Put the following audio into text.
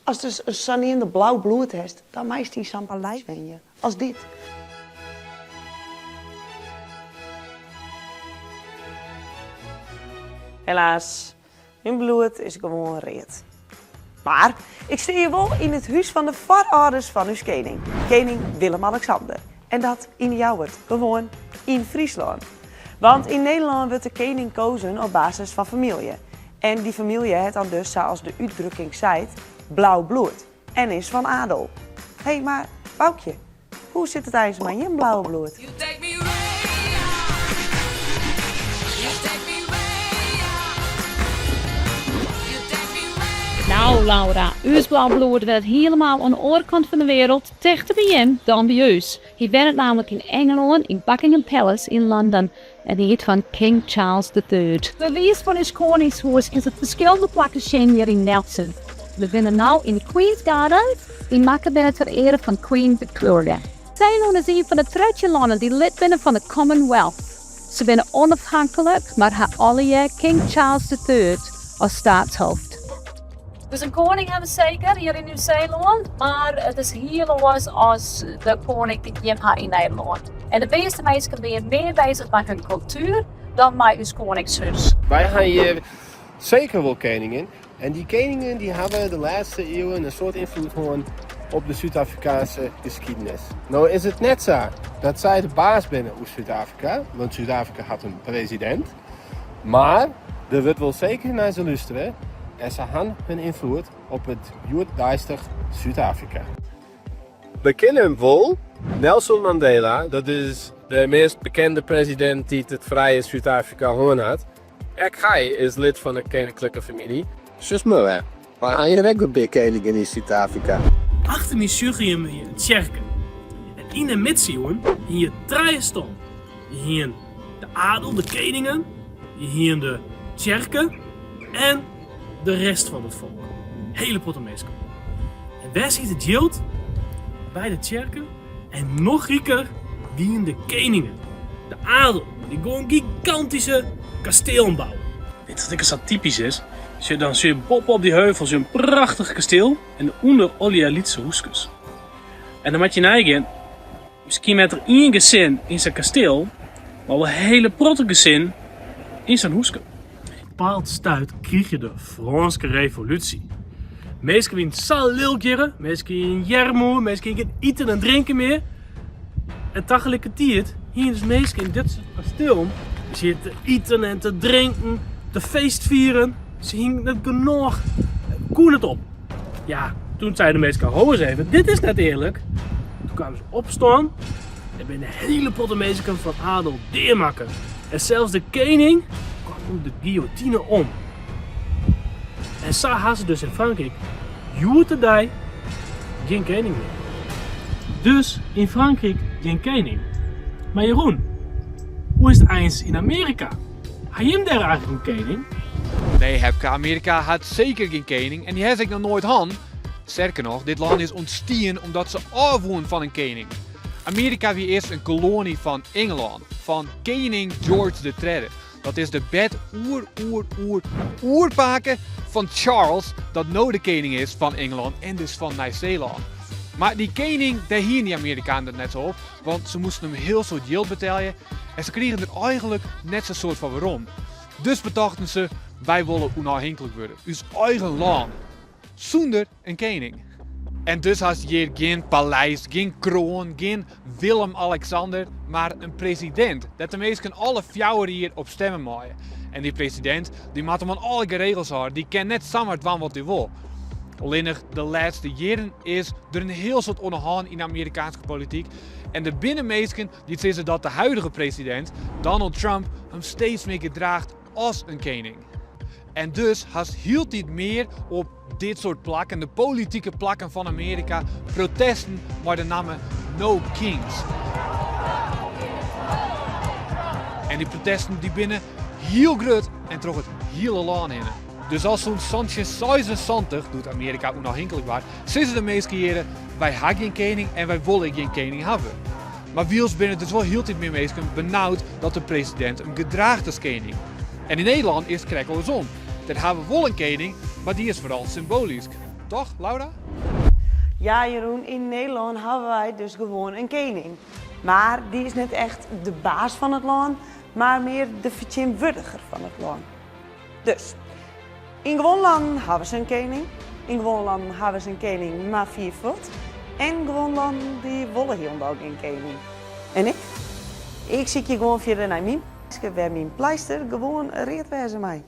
Ast dus in saneamde blau bloed hast, dan meist yn sa'n paleis wenje as dit. Helaas, myn bloed is gewoan read. Mar ik stean hjir wol yn it hús fan de foarâlders fan ús kening, kening Willem-Alexander. En dat yn Ljouwert, gewoan yn Fryslân. Want yn Nederlân wurdt de kening kozen op basis fan famylje. En dy famylje hat dan dus, sa as de útdrukking seit, blau bloed en is fan adel. Hé, mar Baukje, hoe sit it eins mei jim blauwe bloed? Nou Laura, ús blau bloed wennet hielemaal oan de oare kant fan de wereld, tichter by jim dan by ús. Hy wennet namelijk yn Engelân, yn Buckingham Palace yn London. En hy hjit fan King Charles the Third. Bewiis fan ús koningshûs is op ferskillende plakken sjen hjir yn Nelson. We binne no yn de Queen's Gardens, dy't makke binne ter eare fan Queen Victoria. Seelân is ien fan de 13 lannen dy't lid binne fan de Commonwealth. Se binne onafhanklik, mar ha allegear King Charles the Third as staatshoofd. Dus in koning ha we seker hjir yn Nieuw-Seelân, mar it is hiel oars as de koning dy't jim ha yn Nederlân. En de measte minsken binne mear bezich mei hun kultuer dan mei ús koningshûs. Wy ha hjir seker wol keningen en dy keningen dy hawwe de lêste iuwen in soad ynfloed hân op de Súd-Afrikaanske geskiednis. No is it net sa dat sy de baas binne oer Súd-Afrika, want Súd-Afrika hat in presidint. Mar der wurdt wol seker nei se lústere en se han hun ynfloed op it hjoeddeistich Súd-Afrika. We kinne him wol, Nelson Mandela, dat is de meast bekende presidint dy't it frije Súd-Afrika hân hat. Ek hy is lid fan 'e keninklike famylje. Sus mar wer, wy ha hjir ek in pear keningen yn Súd-Afrika. Achter my sjogge jimme in tsjerke. En yn de midsiuwen hie je trije stannen. Je hienen de adel, de keningen, je hienen de tsjerke en de rest fan it folk. Hele protte minsken. En wêr siet it jild? By de tsjerke en noch riker wienen de keningen. De adel, dy gongen gigantyske kasteelen bouwe. Weet wat ek sa typysk is? Sjoch, dan sjoch je boppe op dy heuvels in prachtich kasteel en ûnder allegear lytse húskes. En dan moat je neigean, miskien wennet der ien gesin yn sa'n kasteel, mar wol hele protte gesin yn sa'n húske. Op bepaald stuit krige je de Frânske Revolúsje. Minsken wienen sa lilk hjirre, minsken hienen earmoede, minsken hienen gjin iten en drinken mear. En tagelikertiid hienen dus minsken yn dit soart kastielen, dy sieten te iten en te drinken, te feestfieren. Se hienen net genôch, koene net op. Ja, toen zeiden de minsken, ho eens even, dit is net earlik. Toen kwamen se opstân en binne hele protte minsken fan adel deamakke. En sels de kening kwam ûnder de guillotine om. En sa ha se dus yn Frankryk hjoed-de-dei gjin kening mear. Dus yn Frankryk gjin kening. Mar Jeroen, hoe is it eins yn Amearika? Ha jim dêr eigenlik in kening? Nee Hepke, Amearika hat seker gjin kening en dy ha se ek noch noait hân. Sterker noch, dit lân is ûntstien omdat se ôf woenen fan in kening. Amearika wie earst in koloany fan Ingelân, fan kening George de Tredde. Dat is de bet oer oer oer oerpake fan Charles, dat no de kening is fan Ingelân en dus fan Nij-Seelân. Mar dy kening, dêr hienen dy Amerikanen it net sa op, want se moasten him hiel soad jild betelje en se krigen der eigenlik net sa'n soad foar werom. Dus betochten se, wy wolle ûnôfhinklik wurde, ús eigen lân, sûnder in kening. En dus hast hjir gjin paleis, gjin kroan, gjin Willem-Alexander, mar in presidint, dêr't de minsken alle 4 jier op stemme meie. En dy presidint, dy moat him oan allegear regels hâlde, dy kin net samar dwaan wat hy wol. Allinnich de lêste jierren is der in hiel soad oan 'e hân yn de Amerikaanske polityk en der binne minsken dy't sizze dat de huidige presidint, Donald Trump, him steeds mear gedraacht as in kening. En dus hast hieltyd mear op dit soart plakken, de politike plakken fan Amearika, protesten mei de namme No Kings. En dy protesten dy binne hiel grut en troch it hiele lân hinne. Dus al sûnt 1776, doe't Amearika ûnôfhinklik waard, sizze de minsken hjirre, wy ha gjin kening en wy wolle gjin kening hawwe. Mar wyls binne dus wol hieltyd mear minsken benaud dat de presidint him gedraacht as kening. En yn Nederlân is it krekt oarsom. Dêr hawwe we wol in kening, mar dy is foaral symboalysk. Toch, Laura? Ja, Jeroen, yn Nederlân hawwe wy dus gewoan in kening. Mar dy is net echt de baas fan it lân, mar mear de fertsjintwurdiger fan it lân. Dus, yn guon lannen hawwe se in kening, yn guon lannen hawwe se in kening mar fier fuort en guon lannen dy wolle hielendal gjin kening. En ik? Ik sykje gewoan fierder nei myn plakje wêr myn pleister gewoan read wêze mei.